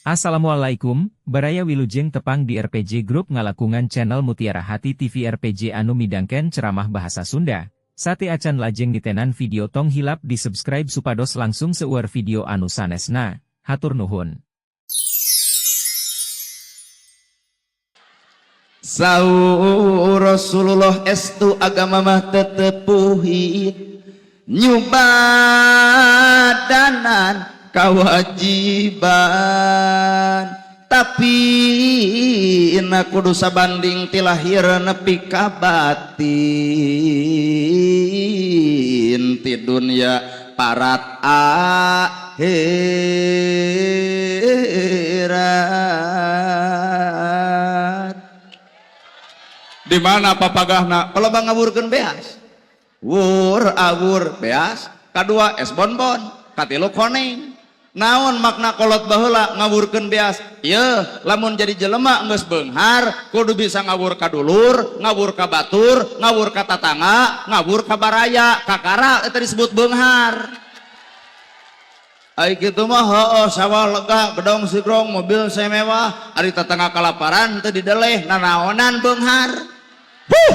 Assalamualaikum, Baraya, wilujeng tepang di RPG Group ngalangkungan channel Mutiara Hati TV RPG anu midangkeun ceramah bahasa Sunda. Sateuacan lajeng nitenan video, tong hilap di subscribe supados langkung seueur video anu sanesna. Hatur nuhun. Saur Rasulullah estu, agama mah tetepuhi nyubadanan kewajiban, tapi na kudu sabanding ti lahir nepi ka batin, ti dunya parat akhirat. Di mana papagahna? Kalau bang ngawurkeun beas, wur awur beas, kadua es bonbon, katilu koneng. Naon makna kolot baheula ngawurkeun beas? Ye, lamun jadi jelema geus beunghar kudu bisa ngawur ka dulur, ngawur ka batur, ngawur ka tatangga, ngawur ka baraya, kakara, eta disebut beunghar. Ai kitu mah heueuh, sawah lega, gedong sigrong, mobil mewah, ari tetangga kalaparan teu dideleh, nanaonan beunghar? Huh!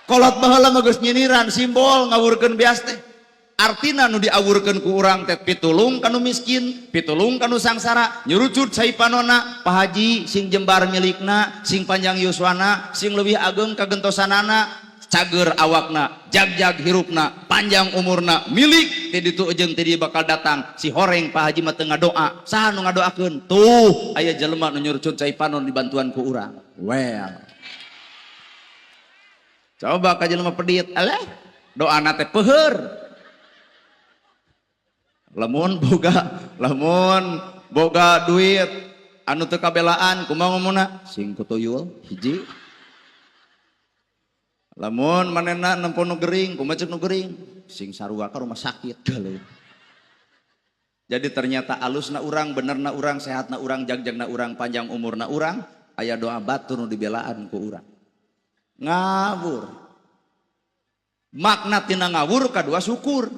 Kolot baheula mah geus nyiniran simbol ngawurkeun beas teh. Artina nu diawurkeun ku urang teh pitulung kanu miskin, pitulung kanu sangsara, nyurucut cai panona, Pak Haji sing jembar milikna, sing panjang yuswana, sing leuwih ageng kagentosanana, cager awakna, jagjag hirupna, panjang umurna, milik ti ditu jeung ti dieu bakal datang. Si horeng Pak Haji mah teu ngadoa. Saha nu ngadoakeun? Tuh, aya jelema nu nyurucut cai panon dibantuan ku urang. Well. Coba ka jelema pedit, alah, doana teh peuheur. Lamun boga duit anu teu kabelaan, kumaha ngomongna? Sing kutuyul hiji. Lamun manehna nempo nu gering, kumaha cek nu gering? Sing sarua ka rumah sakit galuh. Jadi ternyata alusna urang, benerna urang, sehatna urang, jagjagna urang, panjang umurna urang, aya doa batur nu dibelaan ku urang. Ngawur. Makna tina ngawur kadua syukur.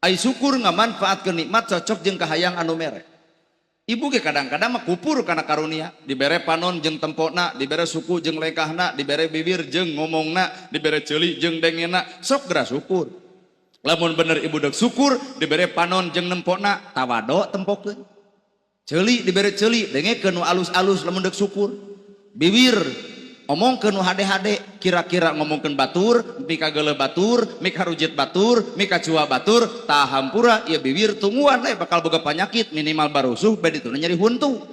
Ai syukur ngamanfaatkeun nikmat cocok jeung kahayang anu mere. Ibu ge kadang-kadang mah kupur kana karunia, dibere panon jeung tempona, dibere suku jeung lengkahna, dibere bibir jeung ngomongna, dibere ceuli jeung dengena, sok geura syukur. Lamun bener ibu dek syukur, dibere panon jeung nempona, tawado tempokeun. Ceuli dibere ceuli, dengekeun nu alus-alus lamun dek syukur. Bibir omongkeun nu hade-hade, kira-kira ngomongkeun batur, mika geuleuh batur, mika rujit batur, mika cua batur, tah hampura ieu bibir tungguan we bakal boga panyakit, minimal barusuh bade dituna nyeri huntu.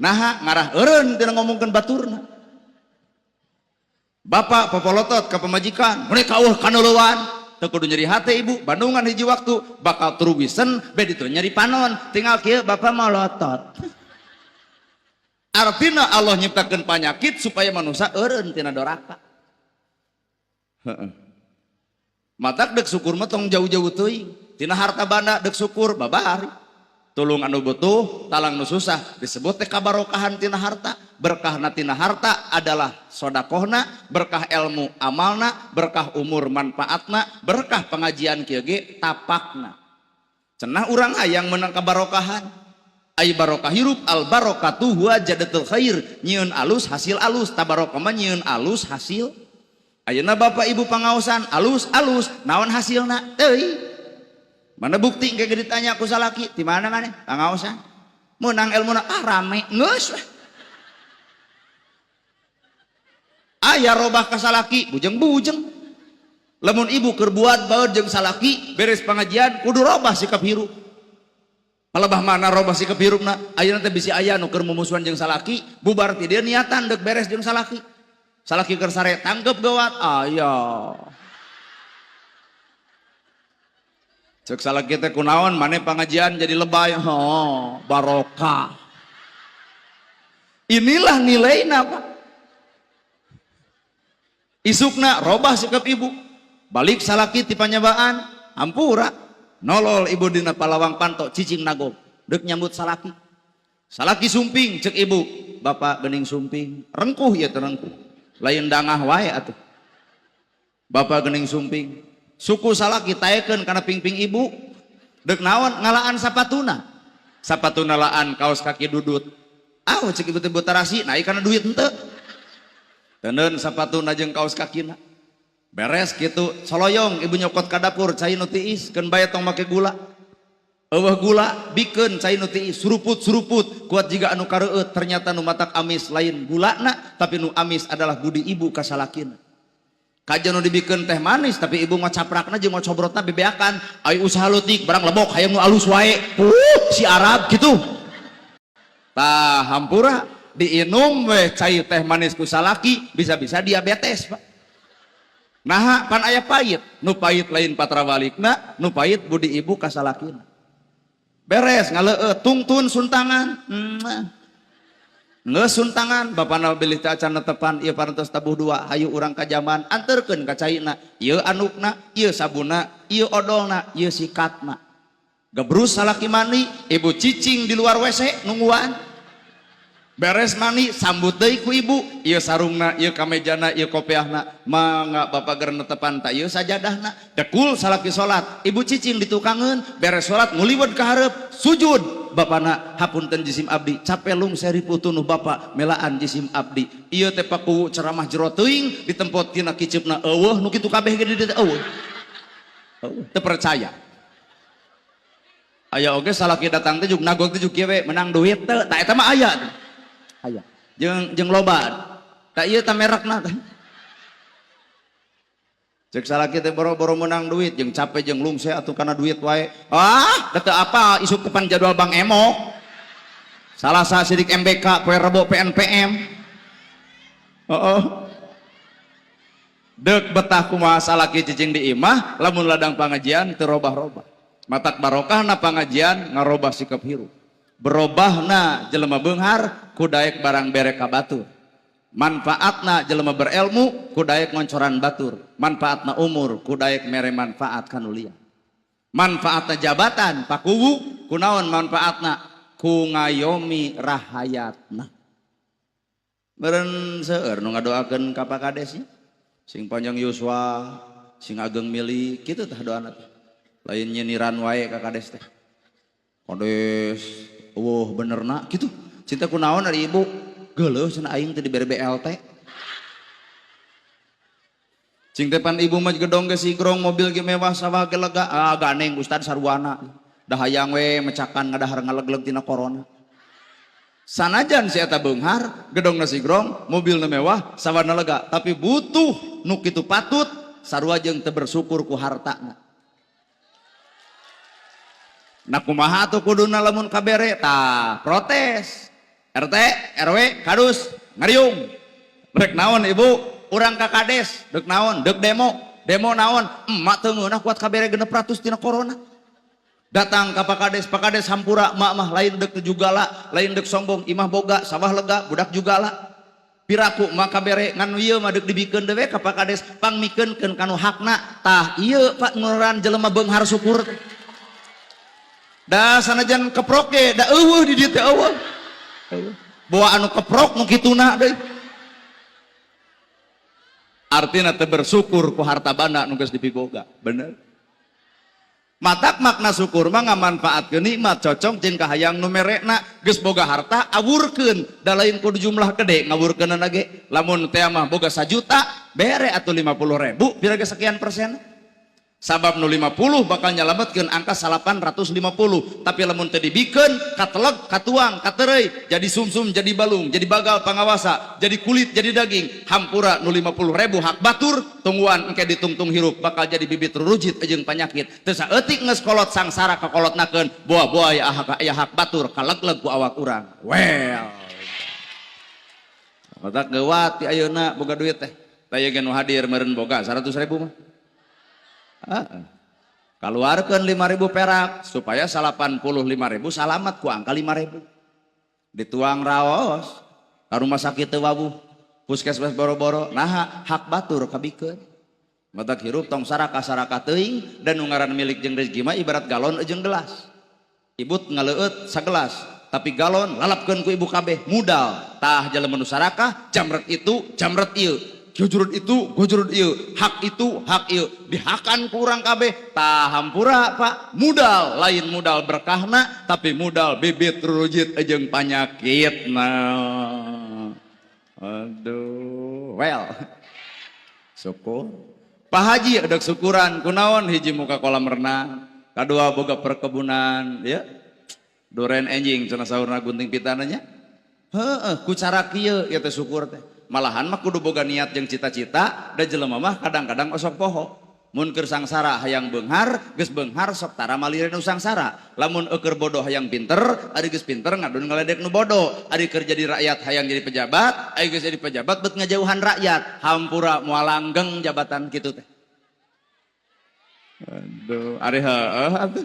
Naha ngarah eureun tina ngomongkeun baturna. Bapak popolotot ka pamajikan, mereka eueuh kaneuleuan. Teu kudu nyeri hate ibu, bandungan hiji waktu bakal turubisen bade dituna nyeri panon, tinggal kieu bapak molotot. Artinya Allah nyiptakeun penyakit supaya manusia eureun tina doraka. Heeh. Matak dek syukur mah tong jauh-jauh teuing. Tina harta banda dek syukur babari. Tulung anu butuh, talang nu susah, disebut teh kabarokahan tina harta. Berkahna tina harta adalah sodakohna, berkah ilmu amalna, berkah umur manfaatna, berkah pengajian kieu ge tapakna. Cenah urang hayang menang kabarokahan. Ai barokah hirup, al barokatu huwa jadatul khair, nyieun alus hasil alus, tabarokah mah nyieun alus hasil. Ayeuna bapak ibu pangaosan alus alus, naon hasilna? Teuing. Mana bukti engke ditanya ku salaki, di mana maneh? Pangaosan. Menang ilmuna, ah rame, geus weh. Aya robah ka salaki, bujeng-bujeng. Lamun ibu keur buat baur jeung salaki, beres pengajian kudu robah sikap hirup. Palebah mana robah sikap hirupna? Ayeuna teh bisi aya nu keur mumusuhan jeung salaki, bubar ti dieu niatan deuk beres jeung salaki. Salaki keur sare tangkep gawat, aya. Cek salaki teh kunaon maneh pengajian jadi lebay, oh, barokah. Inilah nilaina, Pak. Isukna robah sikap ibu. Balik salaki ti panyabaan, hampura. Nolol ibu dina palawang panto cicing nagog dek nyambut salaki. Salaki sumping, cek ibu, bapak gening sumping, rengkuh ya terengkuh, lain dangah wae atuh. Bapak gening sumping, suku salaki taekeun kana pingping ibu, dek naon? Ngalaan sapatuna. Sapatu nalaan kaos kaki dudut. Ah, cek ibu teh tarasi, naik karena duit henteu. Teuneun sapatuna jeung kaos kakina. Beres gitu, soloyong ibu nyokot ka dapur cai nu tiis, keun bae tong make gula. Eueuh gula, bikeun cai nu tiis, suruput-suruput, kuat jiga anu kareueut, ternyata nu matak amis lain gulana, tapi nu amis adalah budi ibu ka salakina. Kajian nu dibikeun teh manis, tapi ibu ngocaprakna jeung ngocobrotna bebeakan. Ai usaha leutik barang lebok hayang nu alus wae. Si Arab gitu. Tah hampura diinum weh cai teh manis ku salaki, bisa-bisa diabetes, Pak. Nah, pan aya pahit, nu pahit lain patrawalikna, nu pahit budi ibu ka salakina. Beres ngaleueut tungtun suntangan. Ngeus suntangan bapana bilih teh acan netepan ieu parantos tabuh dua hayu urang ka jamban anterkeun ka caina ieu andukna ieu sabunna ieu odolna ieu sikatna. Gebrus salaki mandi ibu cicing di luar WC nungguan. Beres mandi sambut deui ku ibu ieu sarungna ieu kamejana ieu kopiahna mangga bapak ger netepan ta ieu sajadahna. Dekul salaki salat ibu cicing di tukangeun beres salat nguliwet ka hareup sujud bapana hapunten jisim abdi capek lungse ripuh tunuh bapak melaan jisim abdi ieu teh paku ceramah jero teuing ditempot tina kiceupna eueuh nu kitu kabeh ge di dieu teh eueuh. Eueuh teu percaya. Aya oge salaki datang teh juk nagog teh juk kieu we menang duit teu tah eta mah aya. Aya jeung jeung loba tah ieu tah merekna teh. Cek salaki teh boro-boro menang duit jeung capek jeung lungse atuh kana duit wae. Ah, da teu apa isuk depan jadwal Bank Emok. Salasa sidik MBK poe Rebo PNPM. Heeh. Deuk betah kumaha salaki cicing di imah lamun ladang pangajian teu robah-robah. Matak barokahna pangajian ngarobah sikap hirup. Berobahna jelema beunghar ku daek barang bere ka batur. Manfaatna jelema berilmu ku daek ngoncoran batur. Manfaatna umur ku daek mere manfaat ka nu liya. Manfaatna jabatan pakuwu kunaon manfaatna ku ngayomi rahayatna. Meureun seueur nu ngadoakeun ka Pak Kades nya. Sing panjang yuswa, sing ageng milik kitu tah doana teh. Lain nyiniran wae ka kades teh. Kades eueuh benerna kitu. Cinta kunaon ari ibu? Geuleuh cenah aing teh dibere BLT. Cing teh pan ibu mah gedong ge sigrong, mobil ge mewah, sawah ge lega. Ah ganeng Ustad sarwana. Da hayang we mecakan ngadahar ngalegleg tina corona. Sanajan si eta beunghar, gedongna sigrong, mobilna mewah, sawahna lega, tapi butuh nu kitu patut sarua jeung teu bersyukur ku hartana. Nah kumaha atuh kuduna lamun kabere? Tah protes. RT, RW, kadus, ngariung. Rek naon ibu? Urang ka kades, dek naon? Dek demo. Demo naon? Emak teu ngeunah kuat kabere 600 tina corona. Datang ka Pak Kades, Pak Kades hampura, mak mah lain dek teu jugala, lain dek sombong, imah boga, sawah lega, budak jugala. Piraku mak kabere ngan ieu mah deuk dibikeun deui ka Pak Kades, pangmikeunkeun kanu hakna. Tah ieu Pak nguran jelema beunghar syukur. Da sanajan keprok ge da eueuh di dieu teh eueuh. Bawa anu keprok nu kituna deui. Artina teu bersyukur ku harta banda nu geus dipiboga, bener. Matak makna syukur mah ngamanfaatkeun nikmat cocok jeung kahayang nu merekna. Geus boga harta awurkeun, da lain kudu jumlah gede ngawurkeunana ge. Lamun teh mah boga 1 juta bere atuh 50.000 pira ge sekian persen. Sabab nu 50 bakal nyalametkeun angka 850, tapi lamun teu dibikeun kateleg katuang katereuy jadi sumsum jadi balung jadi bagal pangawasa jadi kulit jadi daging. Hampura nu 50.000 hak batur tungguan engke ditungtung hirup bakal jadi bibit rujit jeung penyakit. Teu saeutik geus kolot sangsara kakolotnakeun boa-boa aya hak, aya hak batur kalegleg ku awak urang. Well, otak geuwat ti ayeuna boga duit teh. Tah ieu ge nu hadir meureun boga 100.000 mah. Ah, keluarkan 5.000 perak supaya 85.000 salamat ku angka 5.000. Dituang raos ka rumah sakit teu wawuh, puskesmas boro-boro, nah hak batur kabikeun. Matak hirup tong saraka-saraka teuing dan nu ngaran milik jeung rezeki mah ibarat galon jeung gelas. Ibut ngaleueut sagelas, tapi galon lalapkeun ku ibu kabeh mudal. Tah jelema nu sarakah jamret itu jamret ieu. Gojrud itu, gojrud ieu, hak itu, hak ieu, dihakan ku urang kabeh. Tah hampura Pak, mudal lain mudal berkahna, tapi mudal bibit rurujit jeung panyakitna. Aduh, well. Syukur. Pak Haji ada syukuran kunaon, hiji muka kolam renang, kadua boga perkebunan, ya. Duren enjing cenah saurna gunting pitana nya. Heeh, ku cara kieu ieu teh syukur teh. Malahan mah kudu boga niat jeung cita-cita, da jelema mah kadang-kadang osok poho. Mun keur sangsara hayang beunghar, geus beunghar sok tara malireun nu sangsara. Lamun eueur bodoh hayang pinter, ari geus pinter ngadon ngaledek nu bodoh. Ari keur jadi rakyat hayang jadi pejabat, ari geus jadi pejabat bet ngajauhan rakyat. Hampura moal langgeng jabatan kitu teh. Aduh, ari heueuh atuh.